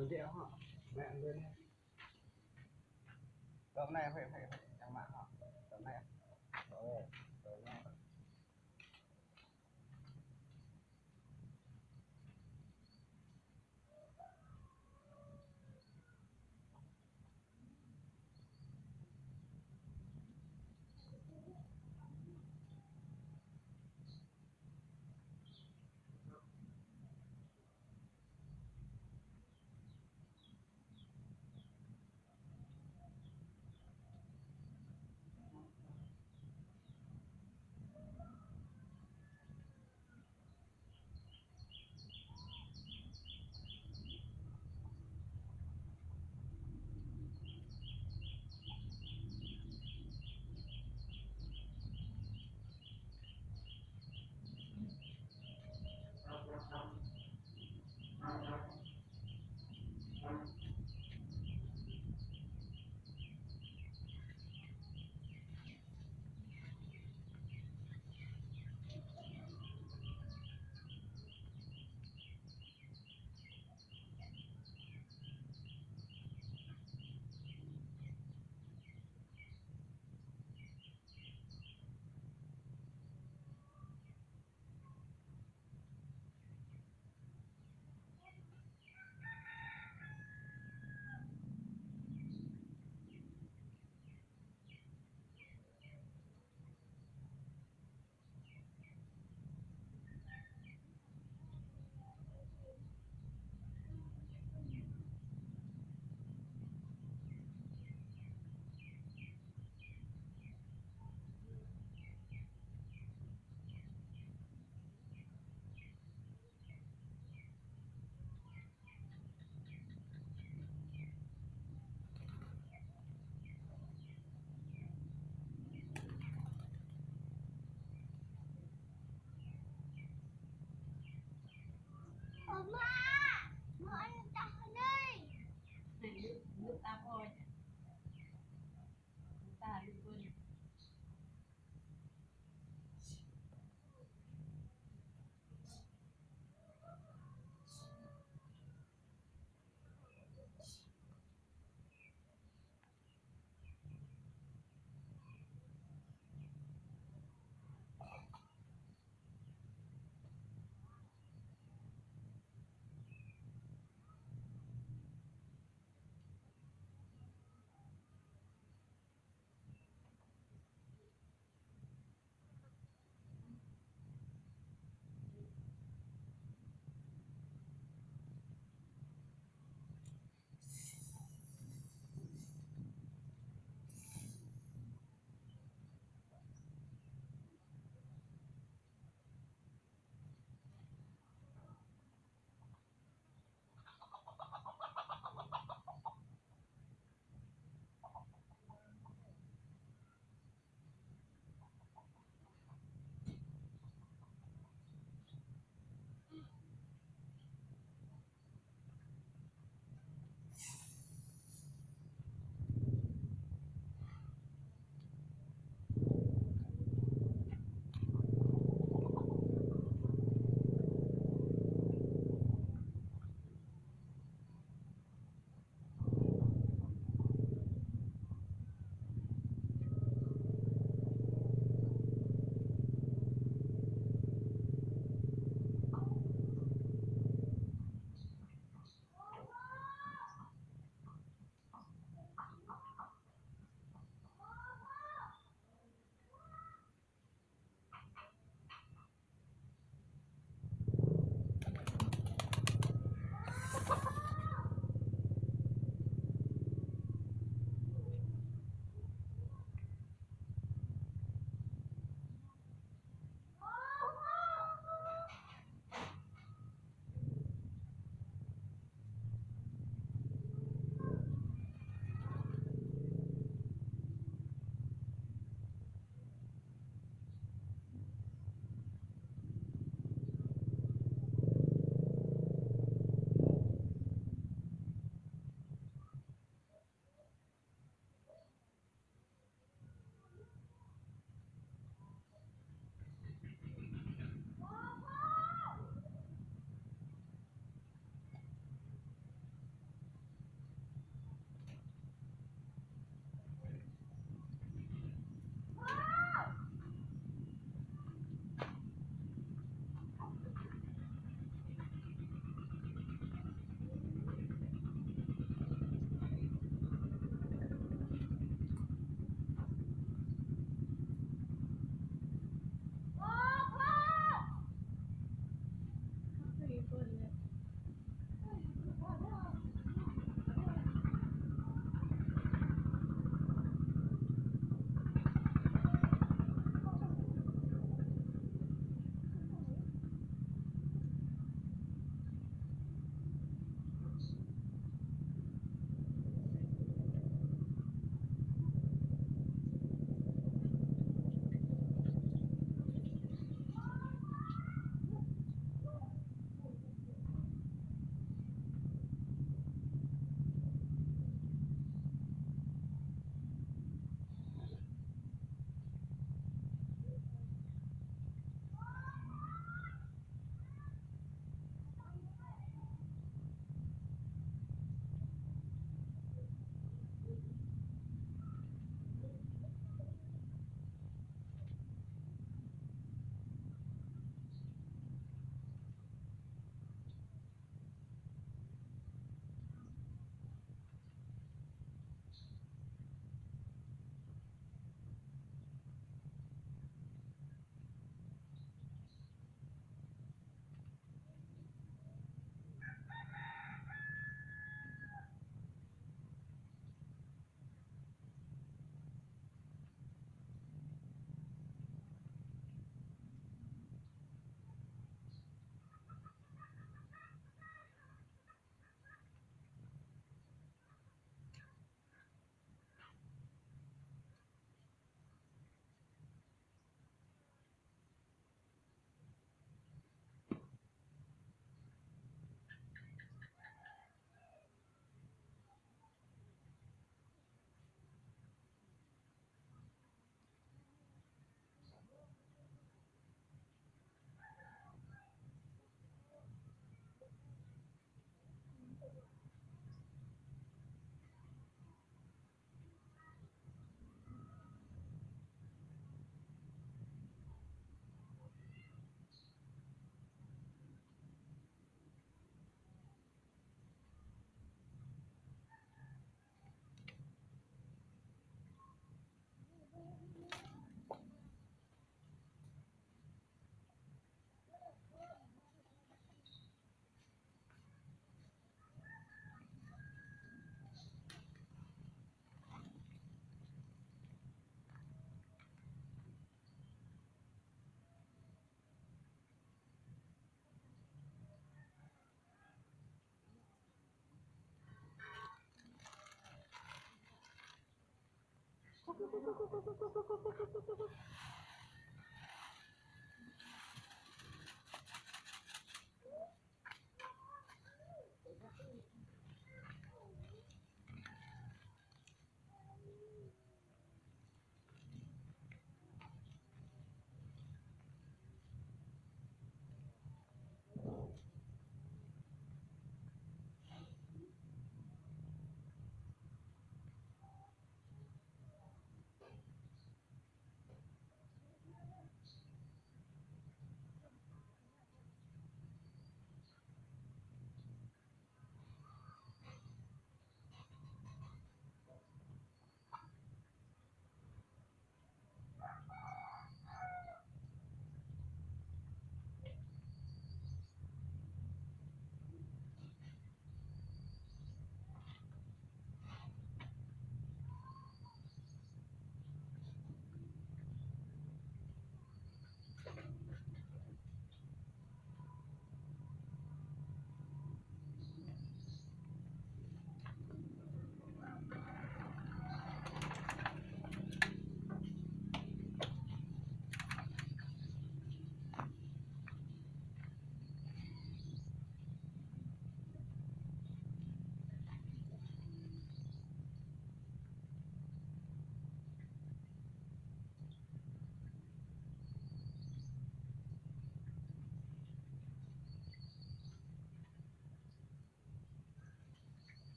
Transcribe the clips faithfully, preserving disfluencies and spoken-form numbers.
Nanti apa? Mẹ lên. Tôm anai, huĕ, huĕ, huĕ, yang mă hŏ. Tôm anai. Ơ, tôm anai. Oma, mau ăn tah nih. Nước, nước tao thôi. Nước tao đi quên.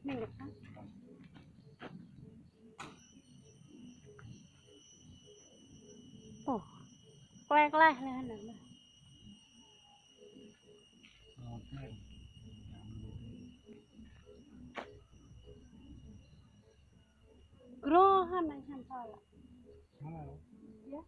Ơ, klek klek leh anŭn. Groh hăn anai hăn pala. Hăn anai. Yơh.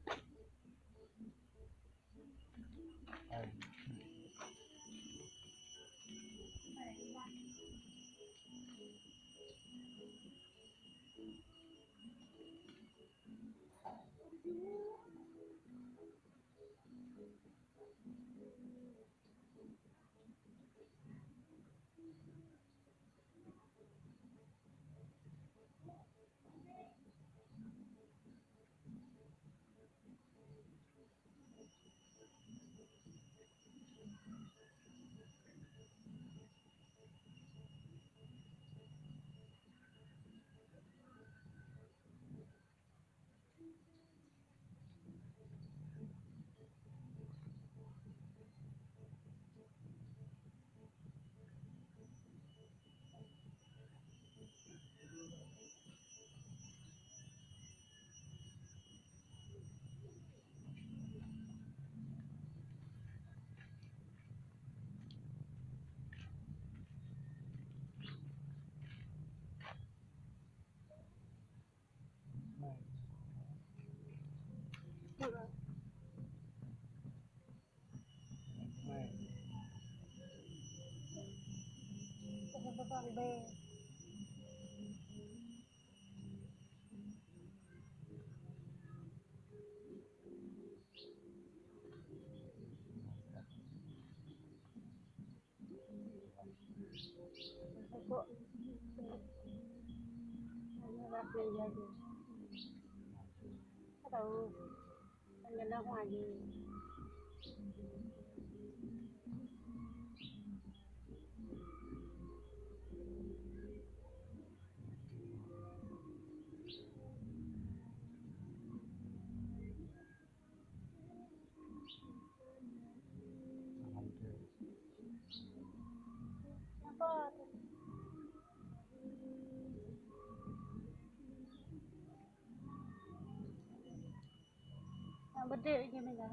Yang gede ini nih, Kak.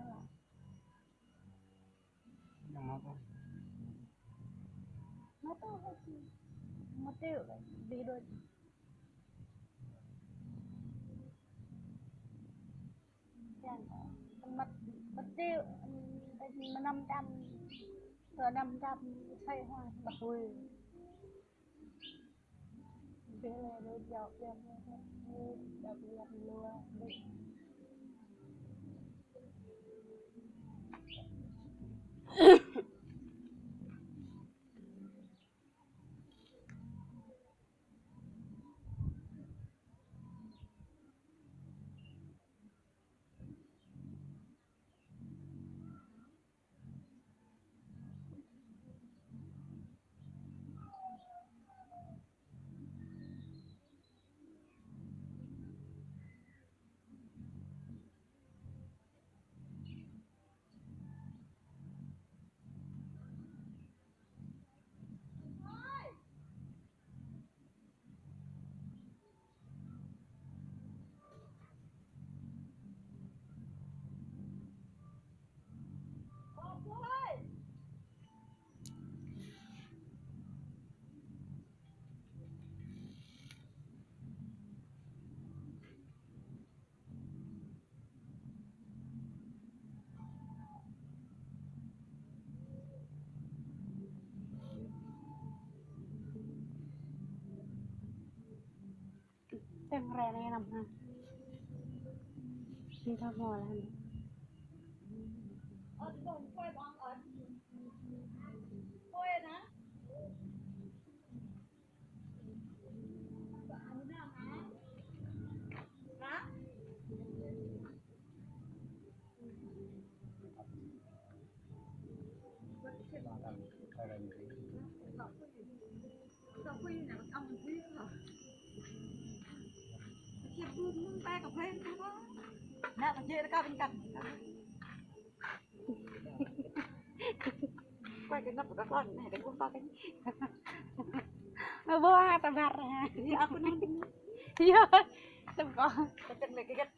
Yang apa? Mata apa sih? Mata yuk, Kak. Beda. Yang mati, mati, menam jam, dua enam jam, saya mah, bah, weh. Bela, bela, jauh, jauh, jauh, jauh, jauh, jauh. Teng re ne năm ha. Xin thăm mò là hả? Quay cái nắp của các con này, để không to cái. Ơ, ƀuh ha, tơbar ha. Iya, aku nang. Iya, tơbar. Kenceng lagi, kan?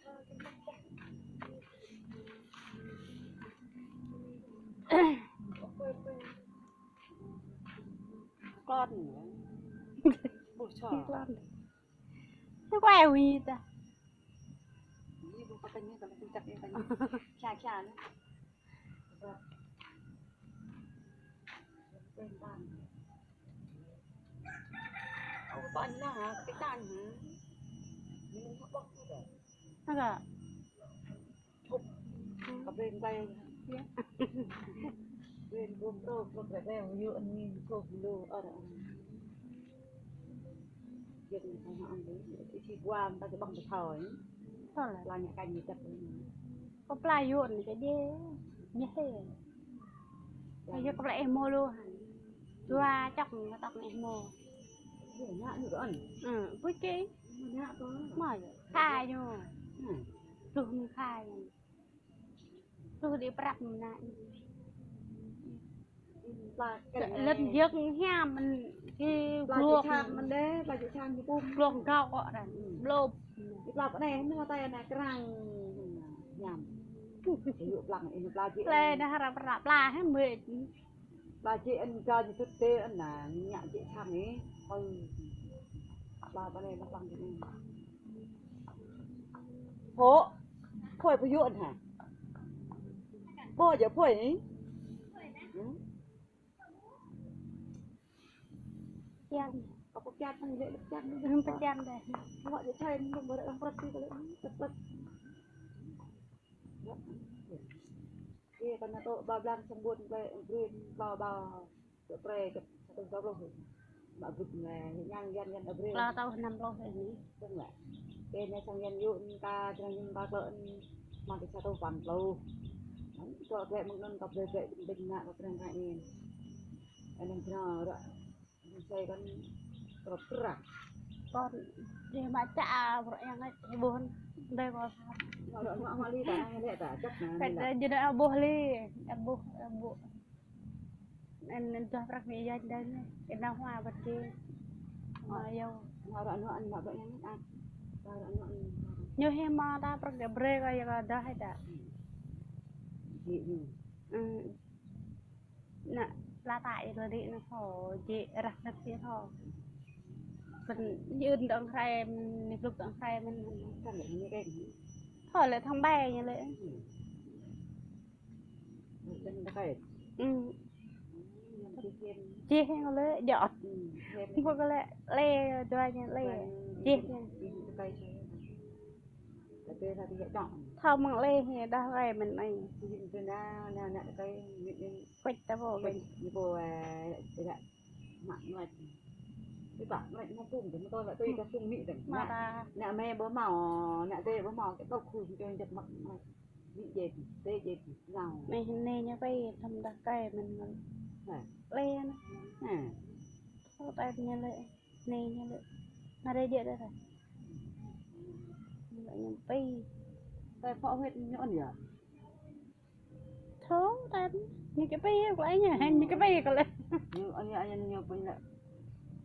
Kon. Ƀuh, so. Kon. Tui kuai ui ta. Ini ƀuh pakai ini, kalau puncak ini, pakai ini. Kya, kya, ni. Agak. Thôi lah. Kơplah yŭn kơ djai, djai. Ayơ kơplah ih mô lu hăn. Dua čŏk ñu tŏk ih mô. Ư, pui kê. Mă yơh. Khai ñu. Pluh ñu khai ñu. Pluh đi prăp ñu nă. Lĕ yơk hiam mơ̆n kơ gluôk. Gluôk gao kơ ră. Blôp. Ih pla pơneh nô tai anai krang. Ñam. Ih pla, ih pla jĕ. Lĕ nă hra pla pla hă mơi. Pla jĕ ăn ka jĕ tŭt tê ăn nă ñă jĕ sang ih. Ôi. Pla pơneh pla plang jĕ. Pô. Phơi pô yŭ ăn hă. Pô jĕ phơi ih. Kian. Apa kian kan lek kian. Kian deh. Awak je cai ni baru yang perut tu kalau tepat. Ye, tanya tu bablang sembun ke green bau bau. Ke pre ke satu dua puluh. Mak green ni, yang yang yang green. Kalau tahu enam puluh ini. Tengok. Ke ni sang yang yuk ni ta, sang yang ta ke ni. Mati satu delapan puluh. Nanti kalau ke mengenun ke bebek benda ke keren kain. Anang kena orang. Sai kan terus terang. Kon, dih mă čă, a, bruă yang ngai, ih ƀuh. Dai kon. Ngă, ngă, ngă li ta, ngă lek ta, čăk na. Kăt ni lah. Jơnă ƀuh li, ƀuh, ƀuh. Anŭn, anŭn tuah prăk mi yang dai ni. Kơ nao hua bơt kơ. Mă yua. Ngă ră anŭn, anŭn mă bruă yang ngai, a. Ră anŭn, anŭn. Ñu hĭ mă ta prăk kơ brơi kơ yang kơ dah hĭ ta. Jĕ ñu. Ư. Nă, plata ih lăi anŭn hŏ, jĕ rah rah ih hŏ. Pơ̆n yơn dong hrăm, ni blŭk dong hrăm mơ̆n. Hŏ lĕ thong bai ñu lĕ. Ư. Jĕ hĭ lĕ, jŏt. Ƀuh kơ lĕ, lĕ, dua ñu lĕ. Jĕ hĭ. Thâo mơ̆ng lĕ hĭ, đah gai mơ̆n ai. Kuĕč ta ƀuh, kuĕč. Mă ta. Nă mĕ ƀu hmâo, nă tê ƀu hmâo, kơ tŏk khuh kơ jăk mă mĕ. Mĕ jĕ, tê jĕ, nao. Nê, nê ñu pơi thăm đah gai mơ̆n mơ̆n. Hă. Lĕ nă. Hă. Thâo tai ñu lĕ. Nê ñu lĕ. Mă rê jĕ đah ta. Lĕ ñu pơi. Tai phŏ huyết ñu ăn yơh. Thâo, ta ñu kơ pơi kơ lĕ ñu, ñu kơ pơi kơ lĕ. Ñu, ñu, ñu, ñu pơi lĕ.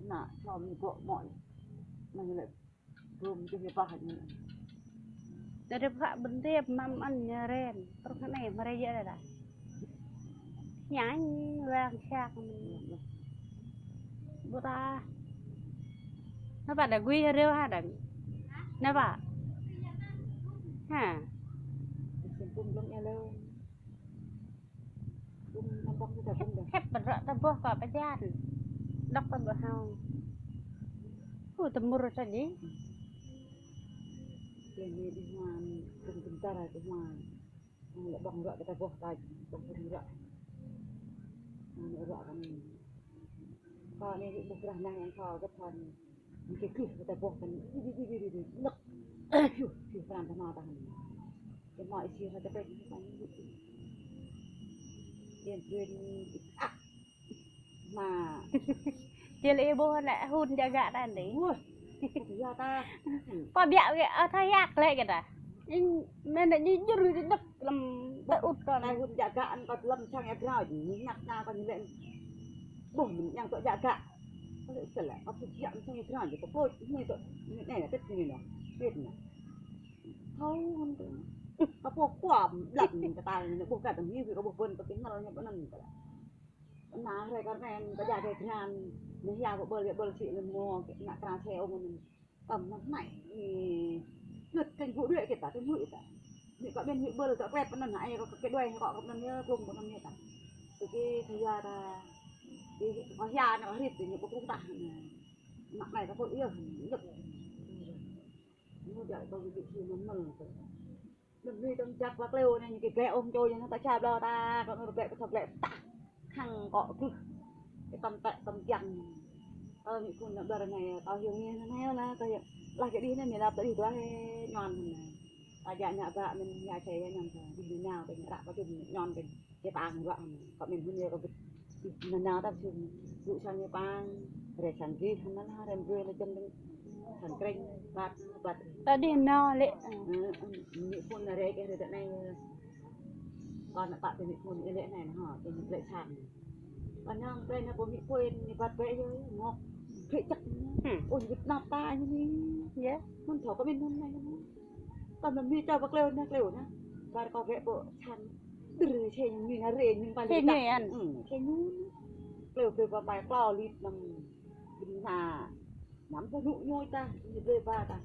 Nă, thâo ñu gŏ mơ̆. Nă ñu lĕ. Gŏm ñu pah ñu. Dari pha bơnti mă mă ñu ren. Truh anai mă rê jĕ đah ta. Ñai wang siak. Ƀu ta. Nă pă đah gui rêu hă đah. Nă pă. Hă. Sempun blŏng ih lơ. Khĕp, khĕp bơrơ̆ ta ƀuh kơ pơjan. Dŏk ta ƀuh hao. Ư, tơmur ta dih. Kơ ni dih hmua ni, kơ ni kơ ni ta dih hmua. Lĕ ƀơ̆ng rơ̆ kơ ta ƀuh ta, ƀơ̆ng rơ̆. Anai rơ̆ kơ ni. Kơ ni ƀuh rah nah yang kơ kơ ta ni. Ñu kơ kơ ta ƀuh ta ni. Di, di, di, di, di. Lĕ. Hiu, hiu, pran ta hmua ta ni. Kơ hmua ih si ha ta pĕ ni ta ni. Yên, yên. Ah. Mă. Jĕ lĕ ih ƀuh lĕ hun jaga ta ni. Wah. Iya ta. Pơbiă kơ, ơ, thâo yak lĕ kơ ta. Ih, mơ̆n đah ñu jur ñu dăk lăm tơ ut kơ. Nai hun jaga ăn kơ lăm sang yak rao, ñu ñăk na kơ ñu lĕ. Ƀuh, ñu ñăk tŏ jaga. Kơ lĕ Kơ lĕ, kơ pơjăk mơ̆ng sang grăn, kơ pơjăk, ñu tơ, ñu anai, tĕt ñu anai, tĕt anai. Thâo hăng tơ. Kơ pơkuam, lăp ñu kơ ta, ñu ƀuh kơ tơm ñu, kơ ƀuh bơ̆n, kơ tơngal ñu pơnăn kơ lĕ. Anai hrơi kơ anai, kơ jăk kơ grăn, ñu hia kơ ƀơ̆l, kơ ƀơ̆l sĭ ñu mơ̆, kơ ană krăn se ôh ñu. Tơm anai, lĕ kơ gŭ đuaĭ kơ ta, kơ gŭ ta. Ñu kơ ƀing ñu ƀơ̆l, kơ klep pơnăn, ai kơ kơ đuaĭ, kơ kơ pơnăn ñu, klung pơnăn ñu ta. Tơ kơ thâo hia ta, kơ hia ană hrĭt, ñu ƀu krung tah. Ană anai kơ pơyơh, lĕ. Ñu jăk kơ gŭ đuaĭ sĭ ñu mơ̆. Lĕ ñu tơm jak wa kleo anai, ñu kơ glĕ ôm čô ñu ta čap lŏ ta, kơ ñu glĕ, kơ glĕ ta. Hăng kơ kơ. Kơ tơm tĕ, tơm kiăng. Kơ ñu phun nă ƀar anai, kơ hiu ñu anai lah, kơ hiu. Lah kơ đih anai, ñu lăp tơ đih dua hĕ ñon anai. Ta jăk ñu ƀă, ñu hia čai ñu ñon kơ. Đih ñu nao, kơ ñu ră kơ čum ñon kơ. Kơ pang ruă anai. Kơ mĭn hŭn ñu kơ bit. Ñu nao ta čum. Gŭ sang ñu pang. Rai sang gih, hăng anai lah, rai gih lah jăm đing. Sang kreng, ƀat, ƀat. Tơ đih nao lĕ. Ơ, ơ, ñu phun anai rai kơ rai tơ anai. Kơ ană pă tơ ñu phun ñu lĕ anai, hă, tơ ñu lĕ sang. Kơ ñu lĕ anai, pô ñu phun ñu ƀat bĕ yơh, ngŏk. Bĕ čăk ñu. Hmm. Ôi, ñu năp ta ñu anai. Yơh. Mơ̆n thâo kơ mĭn hŭn anai ñu. Kơ mĭn ñu čao pơ kleo anai, kleo anai. Ƀar kơ bĕ pô sang. Đơr čê ñu anai, rê ñu pă lĕ čăk. Čê ñu anai. Hmm, čê ñu. Kleo, kleo pơ pai klâo lit năng. Bơni ha. Năm pơ nŭ ñu ta, ñu blơi ba ta.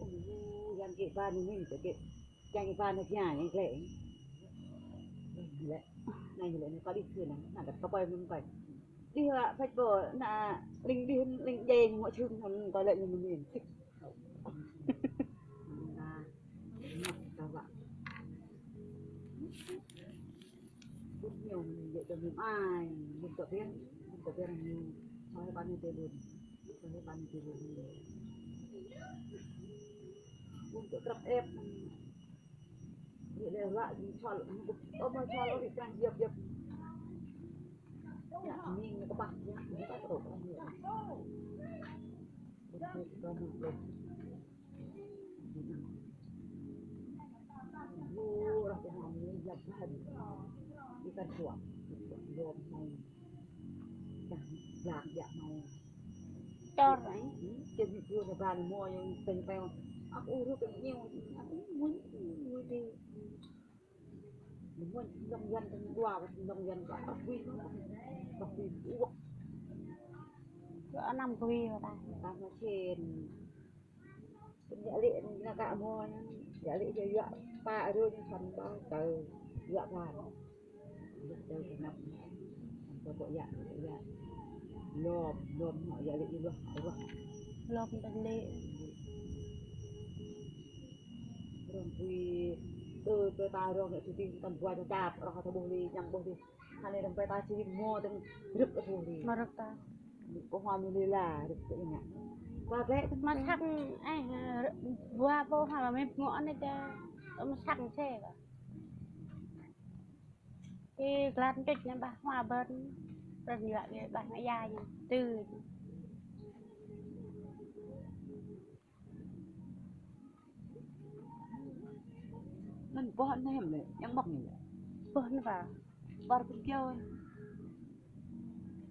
Ôi, yang kơ ba ñu mĭn, kơ kơ. Yang kơ ba ñu kia, yang kơ lĕ. Lĕ. Anai lĕ, anai kơ đih kơ anai, anai kơ pơi mơ̆n kơ. Đih wa, phăt pô, anai, ling đih, ling djai, ñu mă čưng, hăng kơ lĕ ñu mĭn. Anai, anai, kơ wa. Bun ñu, ñu dơ̆ng ñu ai, bun kơ biang, bun kơ biang ñu, soi păn ñu tê bun, soi păn ñu tê bun. Bun kơ krăp ep, ñu lĕ ră, ñu čol, ñu kơ, ơ, mă čol, ơ, kơ krang yơp, yơp. Ñu, ñu kơ pah, ñu, ñu kơ krăp, ñu. Bun kơ krăp, ñu. Ơ, rah tơngan ñu lăp ba đi. Ikan suă. Lom hmâo. Dah, dah, dah hmâo. Čor, eh? Hmm, čem ñu kơ ba ñu hmâo yang teng peo. Aku urut ke ñu, aku mui, mui đi. Mui, lom yan teng dua, lom yan dua. Aku bui, aku bui, uak. Kơ anăm bui ta. Ta hmâo čen. Yă lĕ ñu kơ hmâo ñu, yă lĕ yua yua pă rơ ñu săn ba tơ yua ba. Yua tơ kơ năp. Kơ pô yă, yua. Lom, lom, yă lĕ yua, yua. Lom tơ lĕ. Rong pui, tơ, tơ ta rong yă tui tơm bua čăp, rong ta ƀuh lĕ, ñăm ƀuh lĕ. Hă anai tơm pơ ta či hmâo tơm rơ̆k ƀuh lĕ. Mă rơ̆k ta. Kơ hmâo mĭn lĕ la, rơ̆k tơ ñu. Kơ glĕ tơm. Mă săng, eh, bua pô hmâo mĭn ngŏ anai tơ. Mă săng se kơ. Kơ glan čuč ñu ƀah hmâo bơ̆n. Rơ̆n yua kơ ƀah ngă ya ñu. Tơ. Anŭn boh anai hăm lĕ, yang ƀơ̆ng anai lĕ. Boh anai ba. Ƀar pơkiaŏ.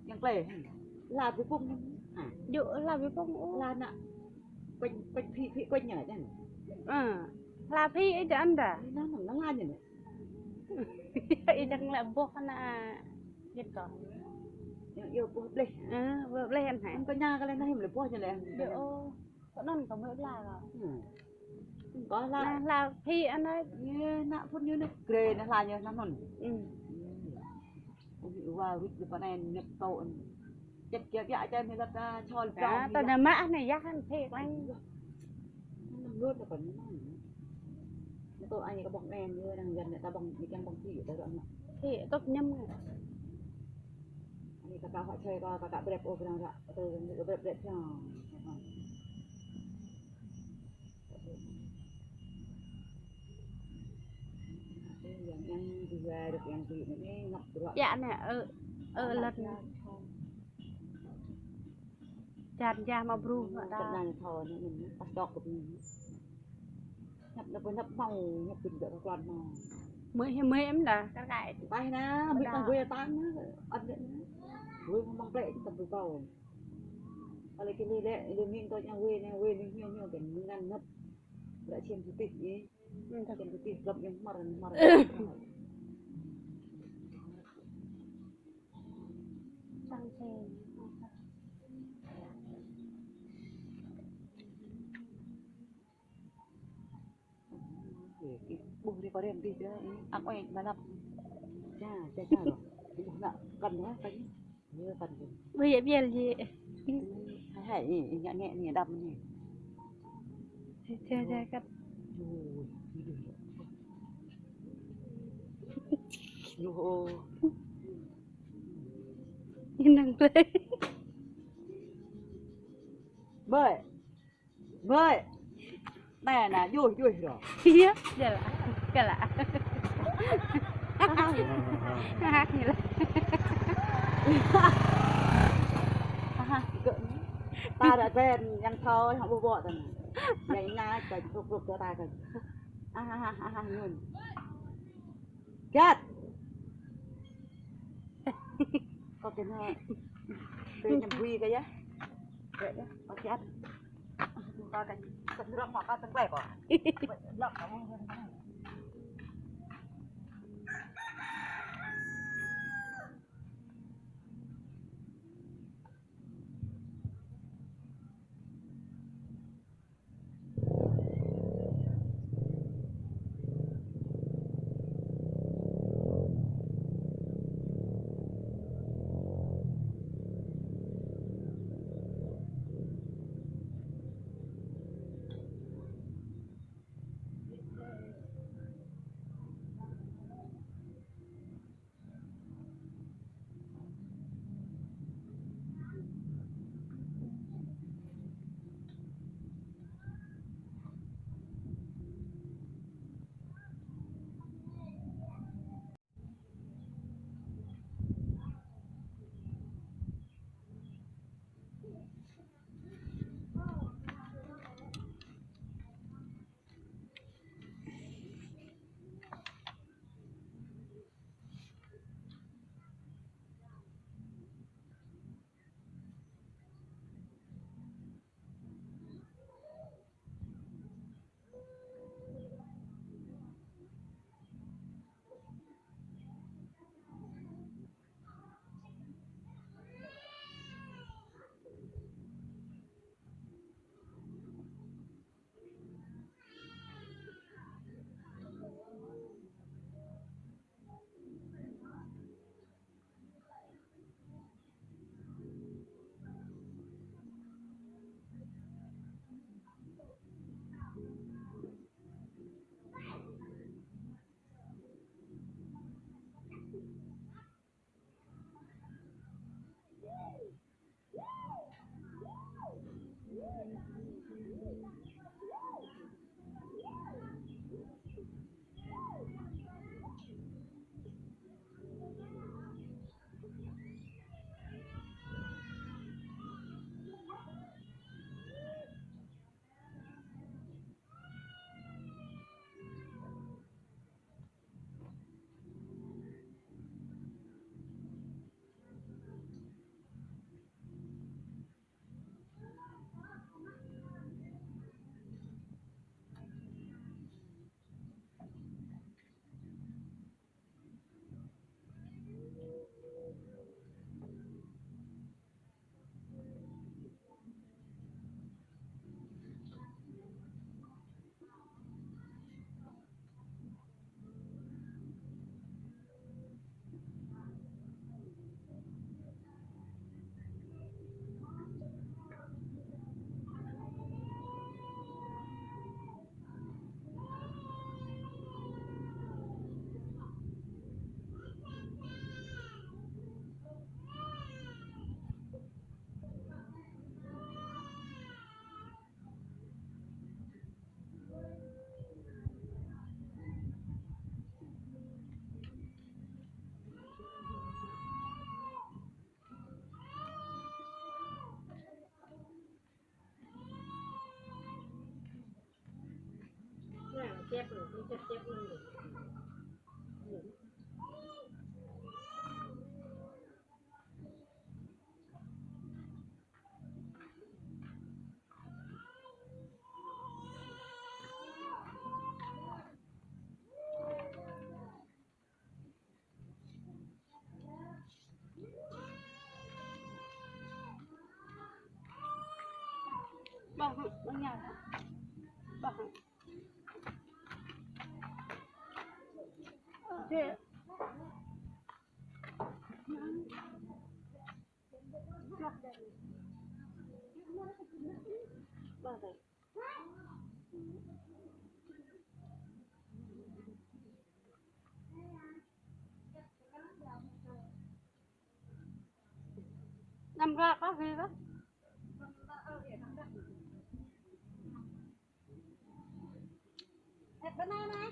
Yang klĕ hăm. La bơpŭng. Ha. Djơ̆ la bơpŭng, ơ. La ană. Kuañ, kuañ phi, phi kuañ ñu anai. Ơ. La phi ih dơ̆ng anai. Anai anŭn, anŭn la ñu anai. Ih dơ̆ng lĕ boh anai. Yơh kơ. Yang iâu boh bleh. Ơ, boh bleh anai. Hăm kơ ñu kơ lĕ anai hăm lĕ boh ñu lĕ. Djơ̆, ơ. Kơ anŭn kơ mơi bla kơ. Hmm. Kơ hla. Anai hla phi anai. Yơh, ană phun ñu anai. Grê anai hla ñu anŭn. Hmm. Ui, wa, wĭt lĕ pơ anai ñăt tŏ. Čĕt kiăng kiăng čai mơi lăp ta čol. Ơ, ta nao mă anai yah anai phi klang. Năm lŏn anai pơ anai. Anai tŏ anai kơ ƀơ̆ng anai, yơh, đang găn anai ta ƀơ̆ng, ñu kiăng ƀơ̆ng phi, ta ră anai. Phi, tŏk ñăm. Anai kơ kâo hŏ čơi kơ, kơ kâo brep ôh, brang ră, tơ, brep, brep, brep, brep. Yă anai, ơ, ơ, lăt. Čan jah mă bru, mă đa. Mơi hĭ mơi em đa. Kar kaĭ. Ƀai na, mơi tang gui tang na. Ăn đa na. Gui mơ̆ng plĕ tang gui kâo. Alai kơ lĕ, lĕ min tơ ñu wai, ñu wai, ñu ñu ñu kơ ngăn ngăp. Ră čiêm putih, ih. Čiêm putih, găp ñu hmar, hmar. Sang se. Ih, ih, ƀuh ri kơ rem tih dah, ih, ang oi, manap. Ča, ča, ča loh. Ih, ƀuh nă, kăn dah, kăn. Ih, kăn dah. Ƀuh yă biăl yă. Hai, hai, ih, ih, ngă, ngă, ngă, đăm anai. Ča, ča, ča, kăn. Ui, ih, ih. Yuh, oh. Ih, năng plei. Ƀơi. Ƀơi. Anai, anai, juih, juih rŏ. Ih, dah lah. Kơ lah. Hah, ih lah. Hah, gơ̆ anai. Ta ră ƀen, yang thâo, hŏ ƀuh ƀô̆ tơnă. Yang anai, kơ krŭk krŭk kơ ta kơ. Ah, ah, ah, ah, nun. Găt. Kâo kơ ñu. Tui ñu hui kơ yơh. Kơ yơh, kâo găt. Kâo kơ, kâo rŏk mă kâo tơ̆ng klĕ kâo. Rŏk kâo mơ̆ng. Năm ra có gì đó. Banana.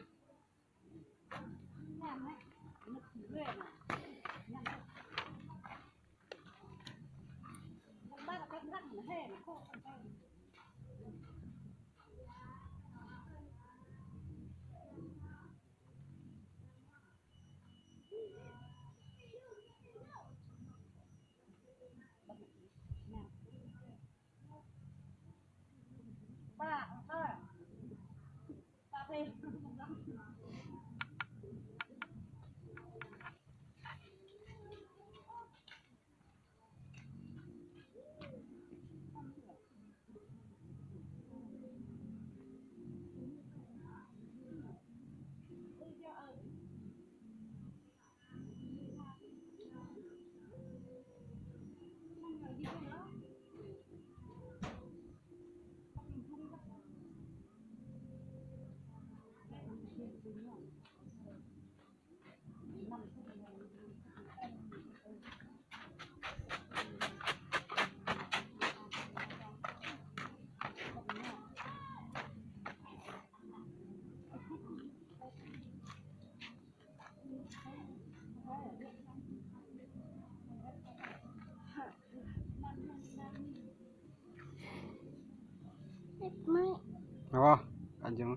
Apa? Ajeng.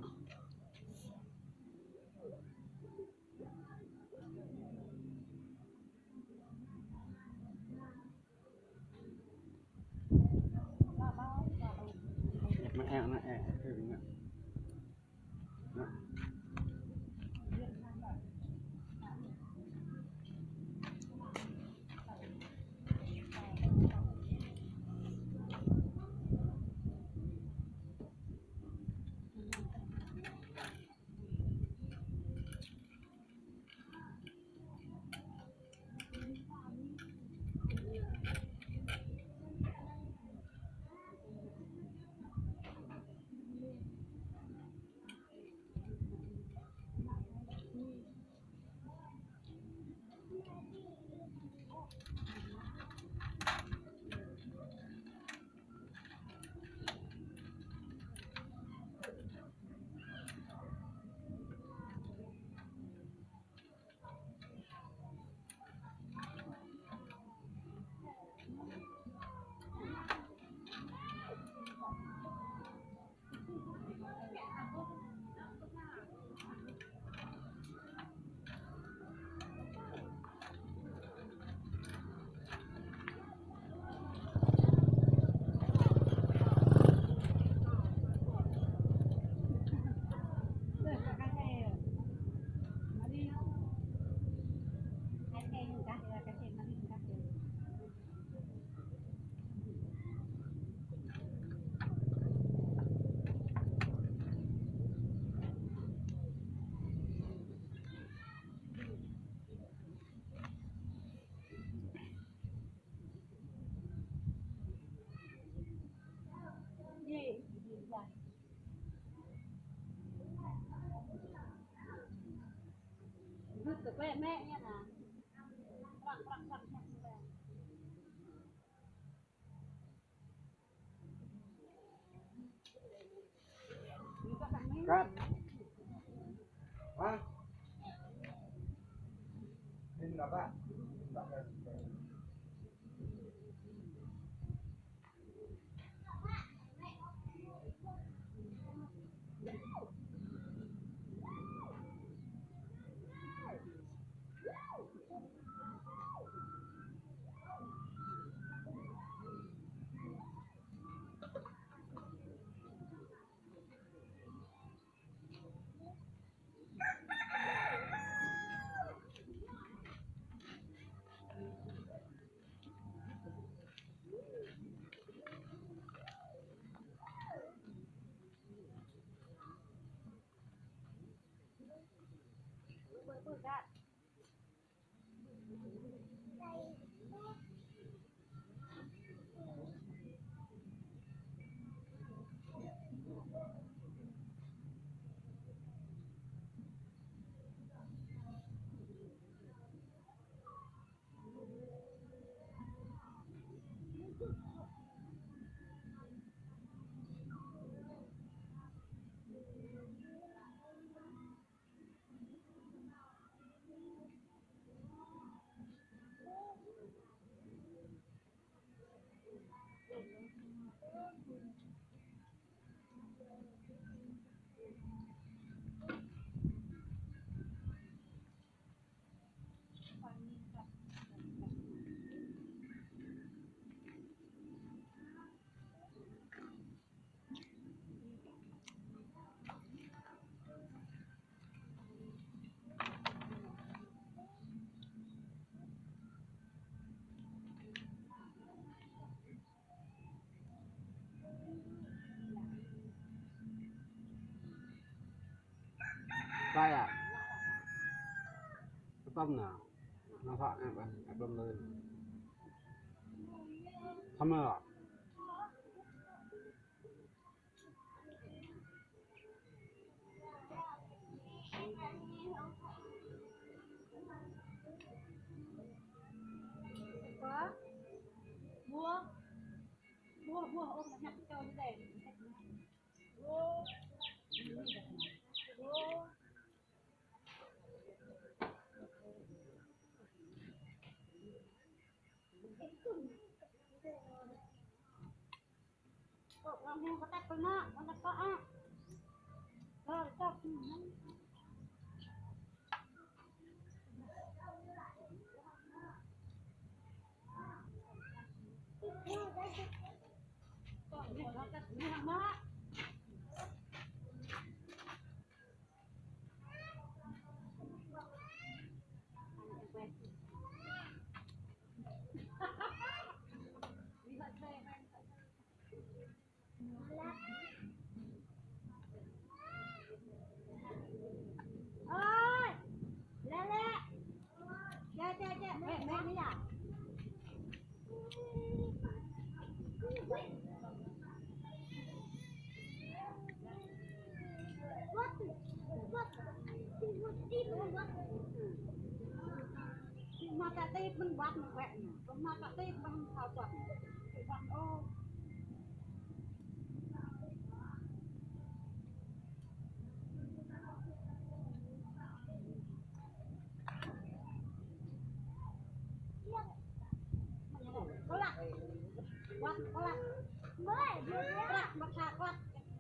Cắt. Hah? Ini apa? Cay à? Tơm nă. Nó phạ em, em, em tơm lên. Thăm rồi à? Buah. Buah, buah, buah, ôm, nhặt cho đi đây. Ơi, lẹ lẹ. Chạy, chạy, chạy. Mẹ, mẹ đi à? Mă kă tip mơ̆n wăt mă wĕ nă. Mă kă tip mơ̆n thâo wăt. Wăt ôh. Klăk. Wăt klăk. Klăk, mă kă klăk.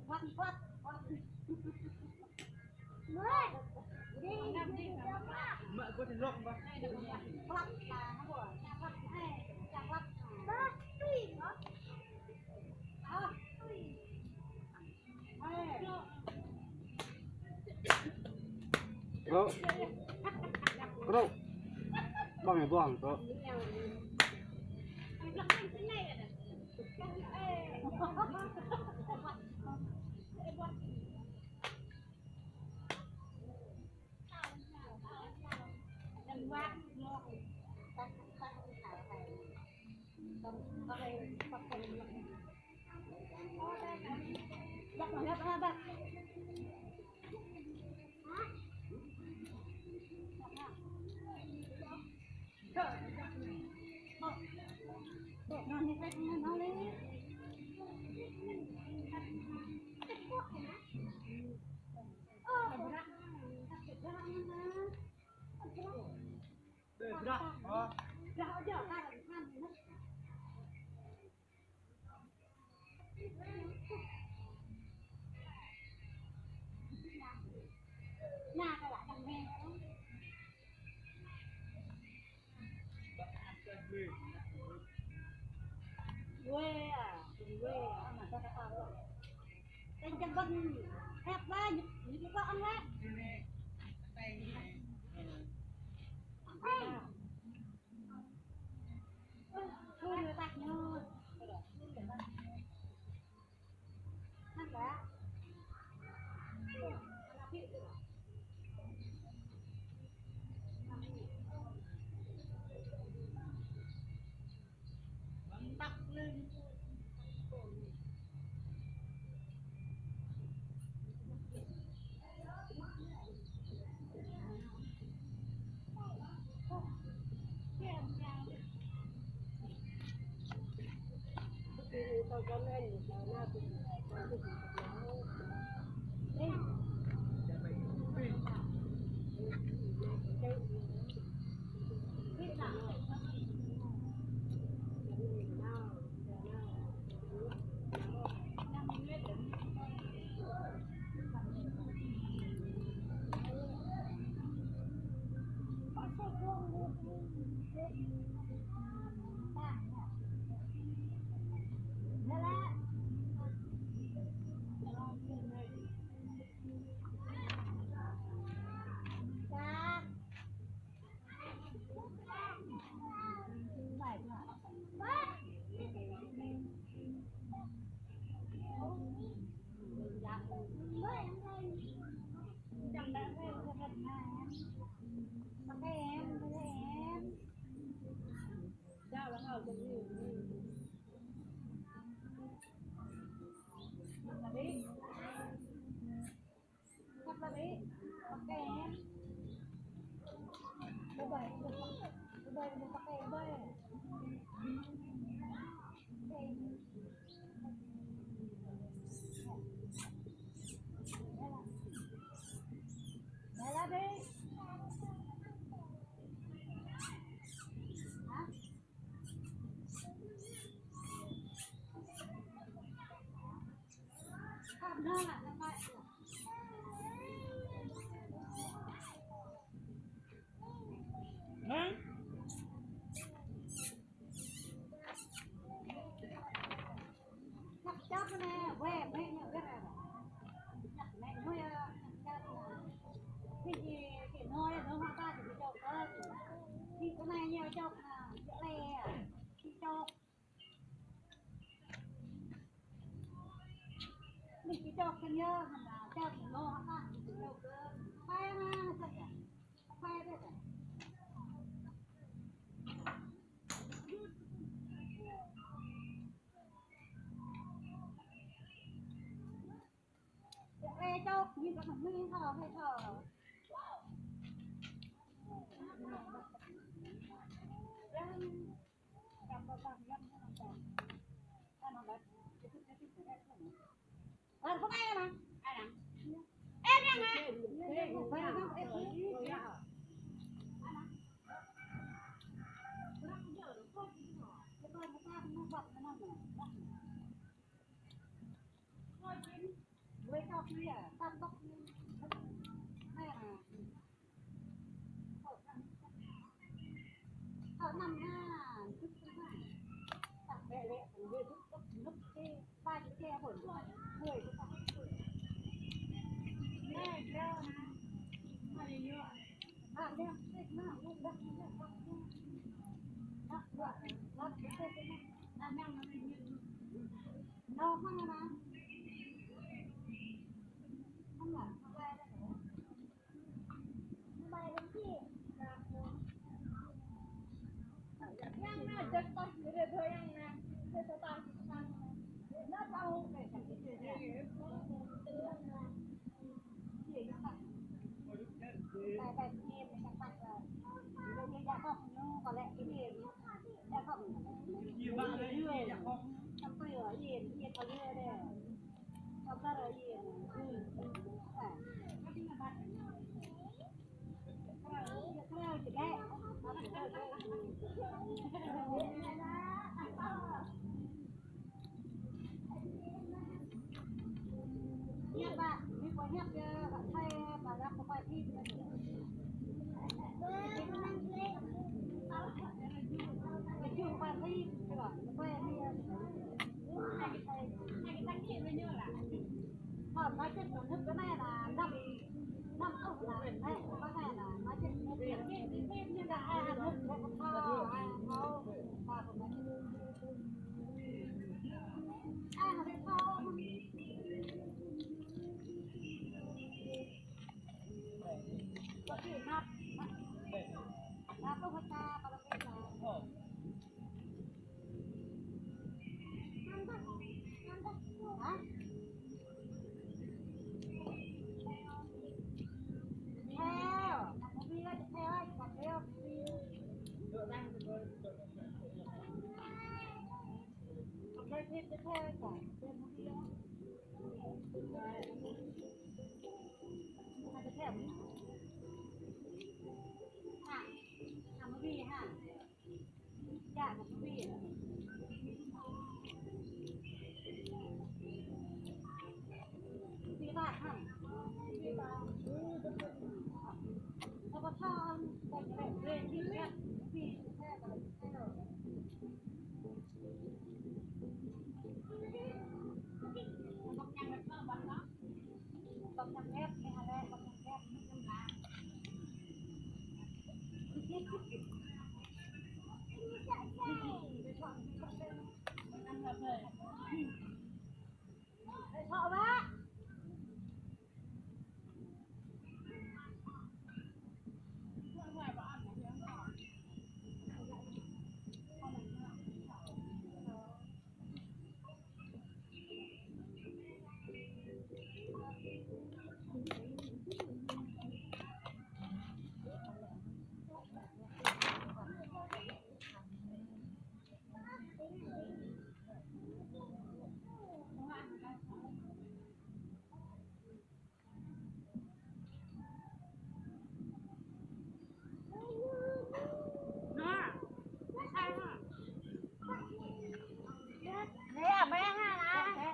Wăt klăk. Wăt. Bro. Bro. Bang ya, bang, bro. Ue à, ue à, mà sao tao tao. Tên chân vân, hẹp lên, những cái con hẹp. Ê. Ui, người ta nhớ. Nè, mẹ ha, nè.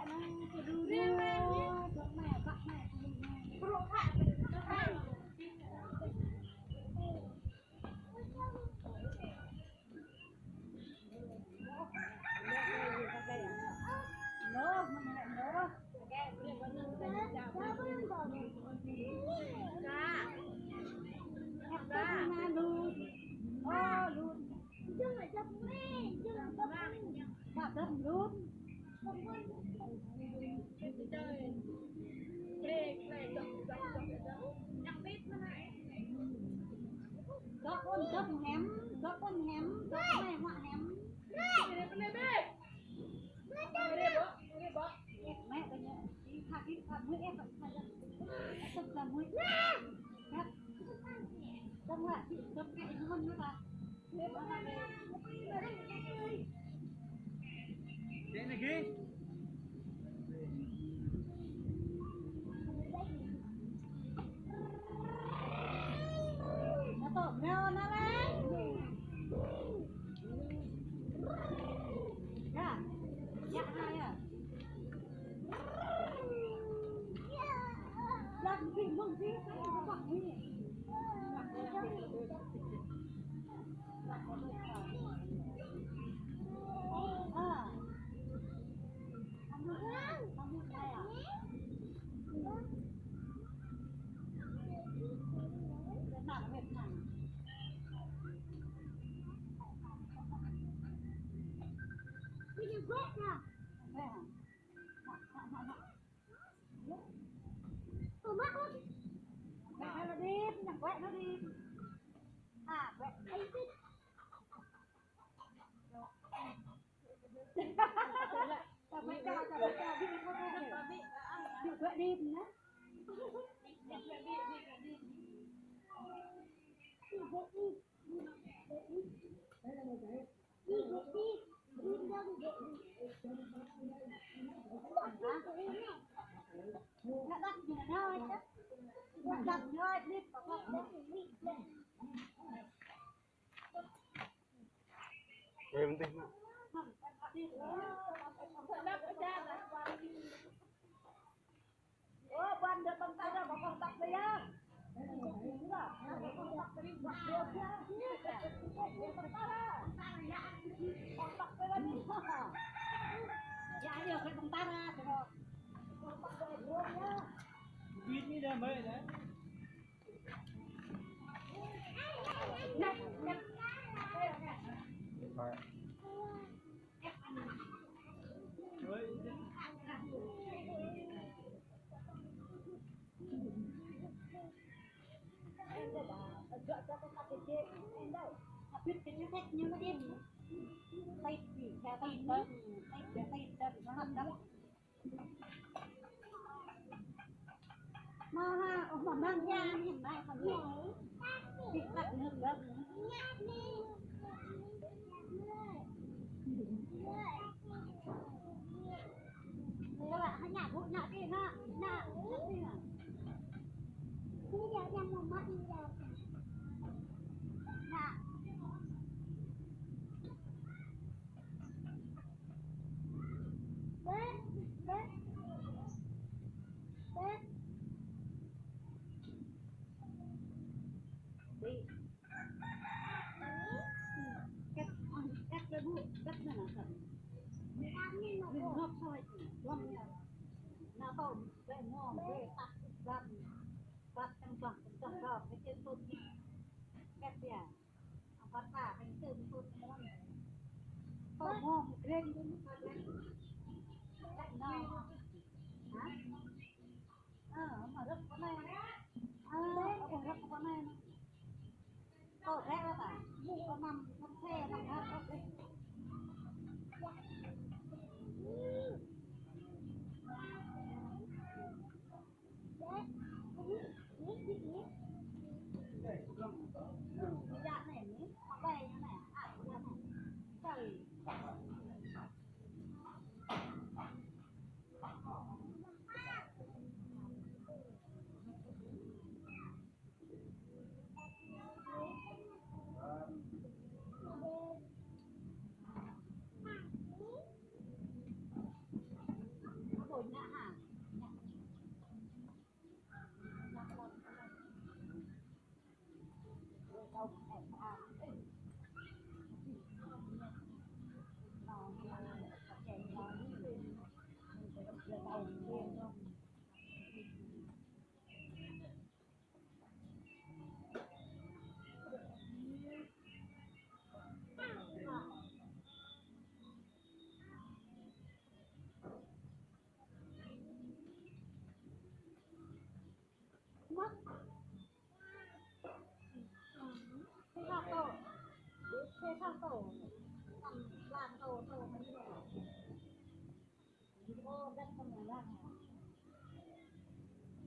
Ê, bên đây, Mak.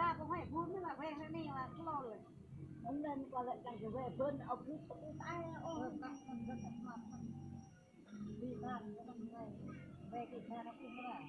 Ra kơ huai bun lah, huai anai lah klô lơi. Anŭn kơ lĕ čang kơ huai bun, ôh, kơ kơ tai, ôh. Bun, bun, bun, bun. Đi bàn, bun, bun. Huai kơ ra kơ bun lah.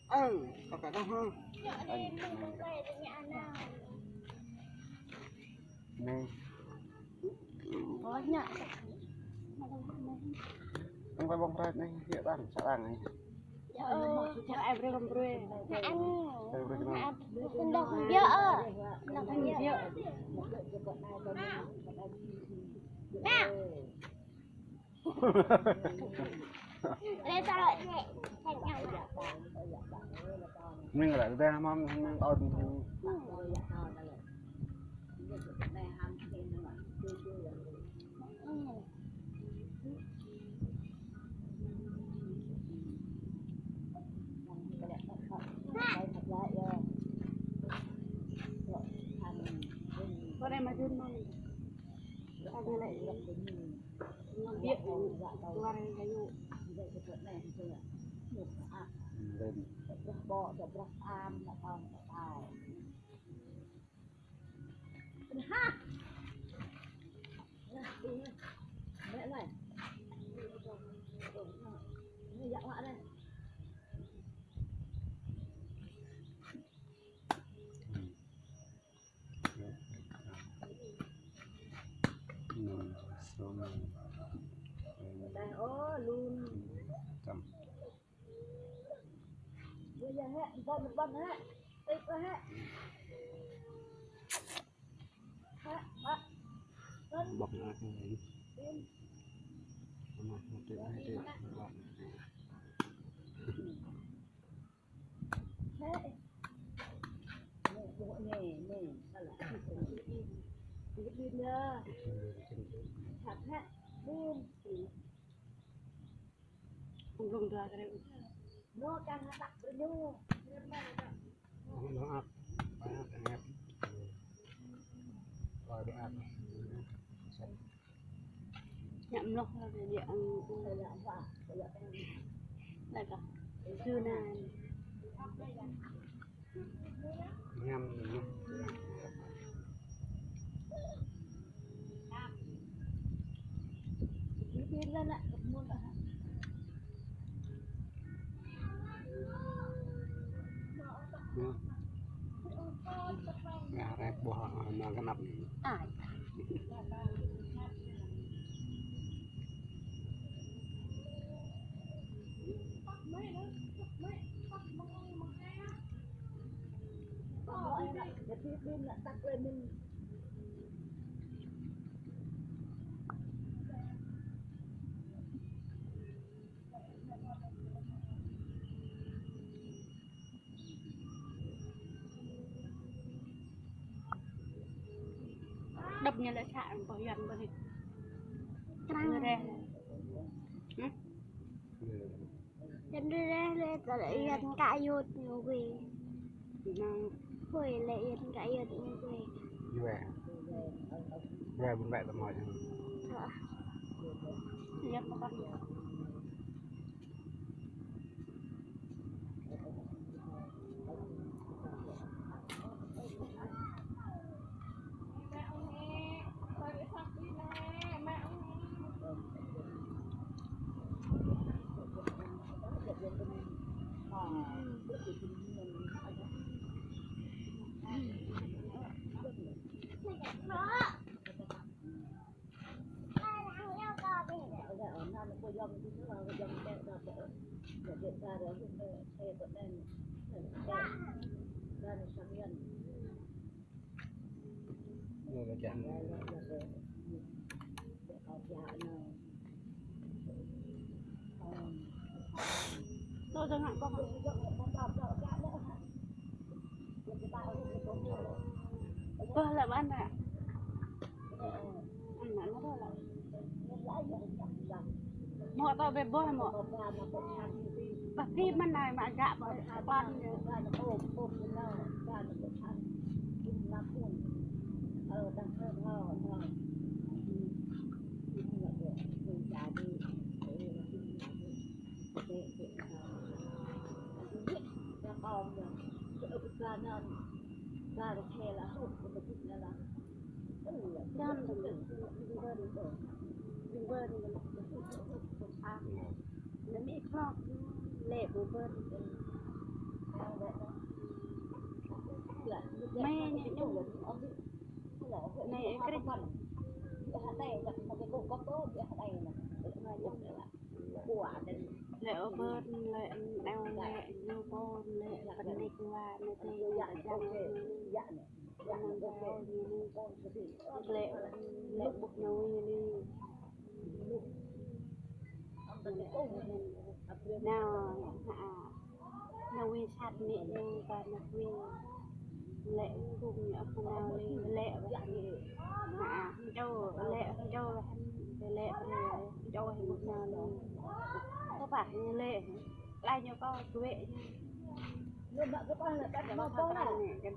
Ơ, kaka dah ha. Anai. Anai. Banyak. Không phải bông rết anai, hiện đang, sẵn sàng anai. Ơ, chắc em rê không rê. Em rê không rê. Em rê không rê. Nè. Mơ̆ng lĕ tơdah mơ̆ng, mơ̆ng ôn. Con em mà Jun mơ̆ng. Ăn lĕ. Ngăn biếc, tuar kayu. Dah, oh, lun. Căm. Ƀu djơ̆ hĕ, ƀơ̆n, ƀơ̆n hĕ. Tip hĕ. Hĕ, hĕ. Ƀơ̆n. Ƀơ̆n hĕ. Ƀơ̆n. Ƀơ̆n hĕ, tip hĕ, tip. Ƀơ̆n. Hĕ. Nè, ƀơ̆n nè, nè. Alah. Ƀơ̆n nè. Hĕ, hĕ. Ƀơ̆n. Ƀơ̆n dua kali. Nó căng nó tắc brơi ñu. Nó ăt, ăt, ăt. Rồi đi ăt. Ñăk mloh lah dia, dia ang. Lah kah. Sunan. Ngăm mloh. Ngă rep ƀuh, ơ, nao kơnăp anai. Ai. Đập ñu lĕ să ƀơi Yuan ƀơi anai. Krăng. Reh. Hă? Čăn reh lĕ tơlơi Yuan kă yut ñu quê. Nang. Quê lĕ Yuan kă yut ñu quê. Yue. Yue ƀun bĕ tơmơi. Hă. Yuan mơkăn. Tôi cho ngại bông. Tôi lại bán nè. Ăn mà nó thôi là. Mă tơ bê ƀôh mă. Pă phi mơ̆n anai mă gă ƀơ̆n. Dăm dăm. Ƀing ƀơ̆n. Ƀing ƀơ̆n. A. Lĕ mĭ klŏk. Lĕ ƀu ƀơ̆n. Anai ih krih. Lĕ ôh bơ̆n, lĕ anai, lĕ ñu pô, lĕ pơnik wa, lĕ tê, lĕ jang, lĕ nang jao ñu ni. Lĕ, lĕ ƀuh ñu ni. Nao, hă, nao wĭ sat mĭ ñu kơ nao wĭ. Lĕ kung ñu ăt nao lĕ, lĕ wĭ. Hă, čô, lĕ čô, lĕ, lĕ, čô hĭ ƀuh nao lĕ. Kơ pă ñu lĕ. Lai ñu kơ kuê ñu. Kơ pă ñu kơ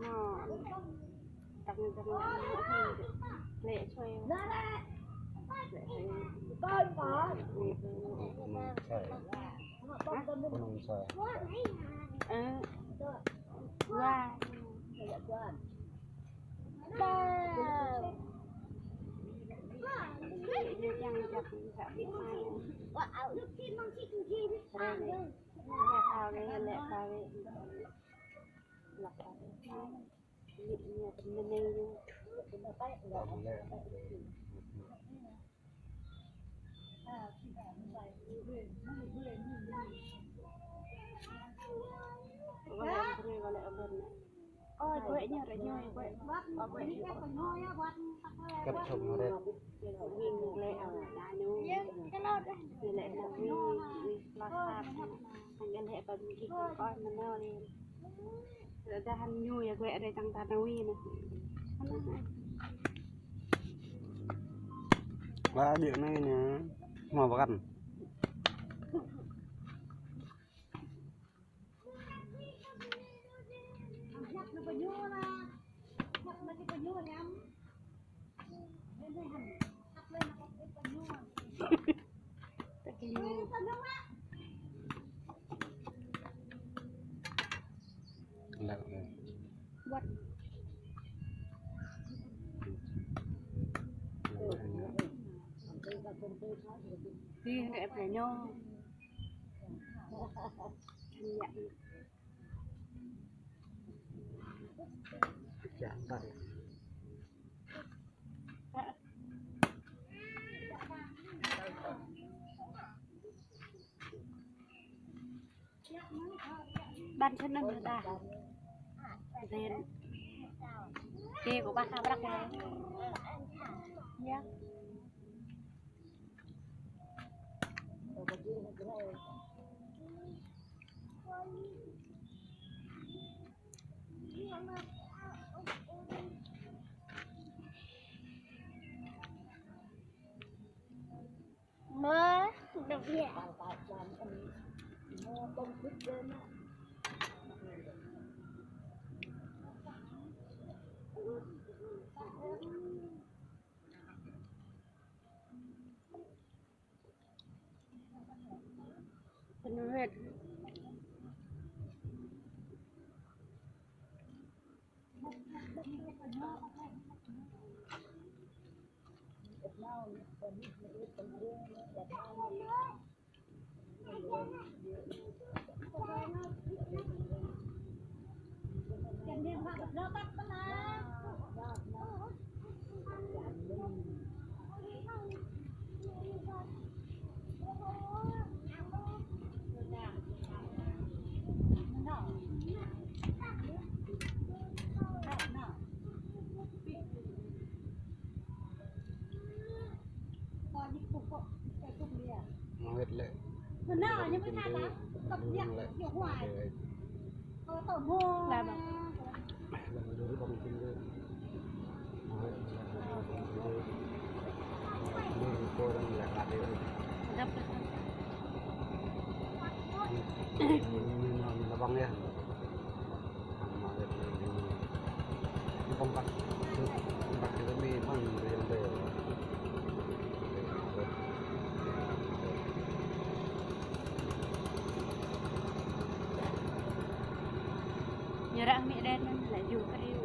nao. Tăng tăng lĕ soi. Lĕ soi. Hă? Ơ. Wa. Ba. Ñu čang čang. Rơnê. Lĕ pha wê, lĕ pha wê. Lăp pha wê. Kăp sông ret. Lĕ dah hăn ñu ya gue ada tang tanawi na. Ba, dia na ini. Mau makan. Buat. Di, nggak ada nyo. Iya. Jangan. Ban sân nâng ta. Ren. Kê của bác Hà Brắc này. Nhá. Mơ, được vậy. Penuh. Ngăt lĕ. Nah, ñu mơ̆ tha ta. Tăp ñăk, ñu huai. Ơ, tơ mơ. Lăm. Lăm duri bang tinggi. Dap. Ini, ini, ini, ini, ini, ini, ini, ini, ini, Ñu ră mĭ đen, lĕ yŭ kơ rĭ.